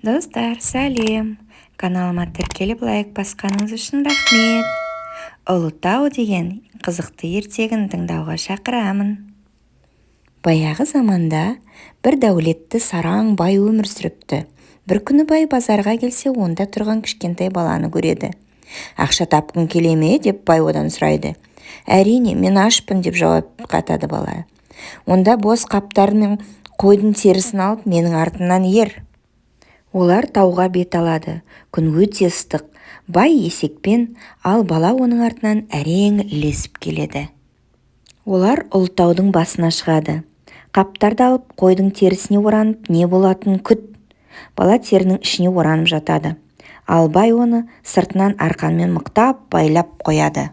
Достар, сәлем! Каналыма тіркеліп, лайк басқаныңыз үшін рахмет. Ұлытау деген қызықты ертегіні тыңдауға шақырамын. Баяғы заманда бір дәулетті сараң бай өмір сүріпті. Бір күні бай базарға келсе, онда тұрған кішкентай баланы көреді. «Ақша тапқың келе ме?» – деп бай одан сұрайды. «Әрине, мен ашпын», – деп жауап қатады бала. «Онда бос қаптар мен қойдың терісін алып, менің артымнан ер». Олар тауға бет алады. Күн өте ыстық. Бай есекпен, ал бала оның артынан әрең ілесіп келеді. Олар Ұлытаудың басына шығады. «Қаптарды алып, қойдың терісіне оранып, не болатынын күт». Бала терінің ішіне оранып жатады, ал бай оны сыртынан арқанмен мықтап байлап қояды.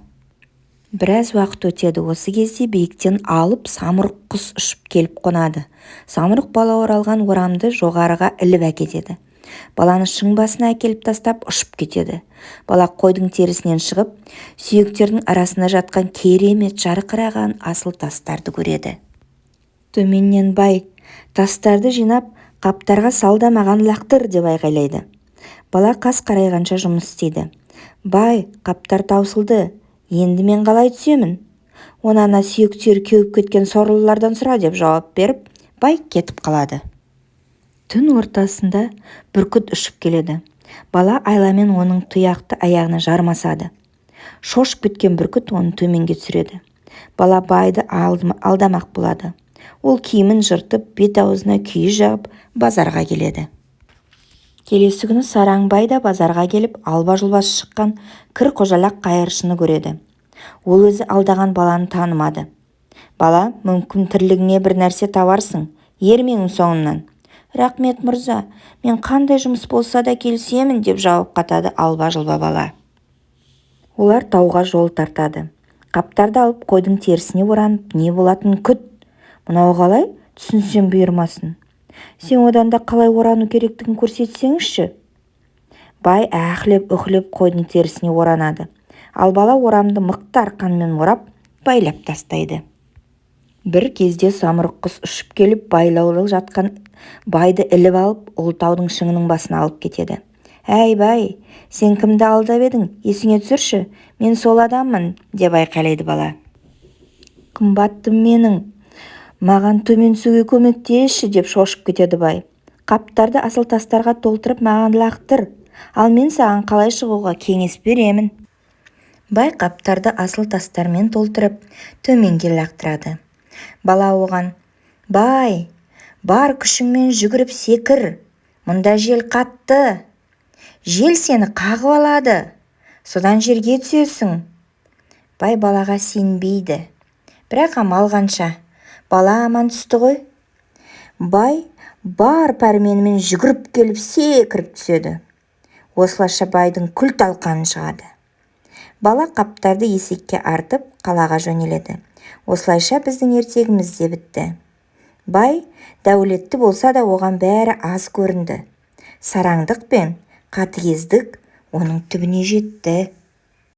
Біраз уақыт өтеді. Осы кезде биіктен алып самұрық құс ұшып келіп қонады. Самұрық бала оралған орамды жоғарыға іліп әкетеді. Баланы шың басына әкеліп тастап, ұшып кетеді. Бала қойдың терісінен шығып, сүйектердің арасында жатқан керемет жарқыраған асыл тастарды көреді. Төменнен бай: «Тастарды жинап, қаптарға сал да маған лақтыр», – деп айқайлайды. Бала қас қарайғанша жұмыс істейді. «Бай, қаптар таусылды, енді мен қалай түсемін?» «Оны ана сүйектері кеуіп кеткен сорлылардан сұра», – деп жауап беріп, бай кетіп қалады. Түн ортасында бүркіт ұшып келеді. Бала айламен оның тұяқты аяғына жармасады. Шошып кеткен бүркіт оны төменге түсіреді. Бала байды алдамақ болады. Ол киімін жыртып, бет-аузына күйе жағып, базарға келеді. Келесі күні сараң бай да базарға келіп, алба-жұлбасы шыққан кір қожалақ қайыршыны көреді. Ол өзі алдаған баланы танымады. «Бала, мүмкін, тірлігіңе бір нәрсе табарсың, ер менің соңымнан». «Рақмет, мырза, мен қандай жұмыс болса да келісемін», – деп жауап қатады алба-жұлба бала. Олар тауға жол тартады. «Қаптарды алып, қойдың терісіне оранып, не болатынын күт». «Мынау қалай, түсінсем бұйырмасын. Сен одан да қалай орану керектігін көрсетсеңізші». Бай әһлеп-үһлеп қойдың терісіне оранады, ал бала орамды мықты арқанмен орап, байлап тастайды. Бір кезде самұрық құс ұшып келіп, байлаулы жатқан байды іліп алып, Ұлытаудың шыңының басына алып кетеді. «Әй, бай, сен кімді алдап едің, есіңе түсірші, мен сол адаммын», – деп айқайлайды бала. «Қымбаттым менің, маған төмен түсуге көмектесші», – деп шошып кетеді бай. «Қаптарды асыл тастарға толтырып, маған лақтыр, ал мен саған қалай шығуға кеңес беремін». Бай қаптарды асыл тастармен толтырып, төменге лақтырады. Бала оған: «Бай, бар күшіңмен жүгіріп секір, мұнда жел қатты. Жел сені қағып алады, содан жерге түсесің». Бай балаға сенбейді, бірақ амал қанша, бала аман түсті ғой. Бай бар пәрменімен жүгіріп келіп, секіріп түседі. Осылайша байдың күл-талқаны шығады. Бала қаптарды есекке артып, қалаға жөнеледі. Осылайша біздің ертегіміз де бітті. Бай дәулетті болса да, оған бәрі аз көрінді. Сараңдық пен қатыгездік оның түбіне жетті.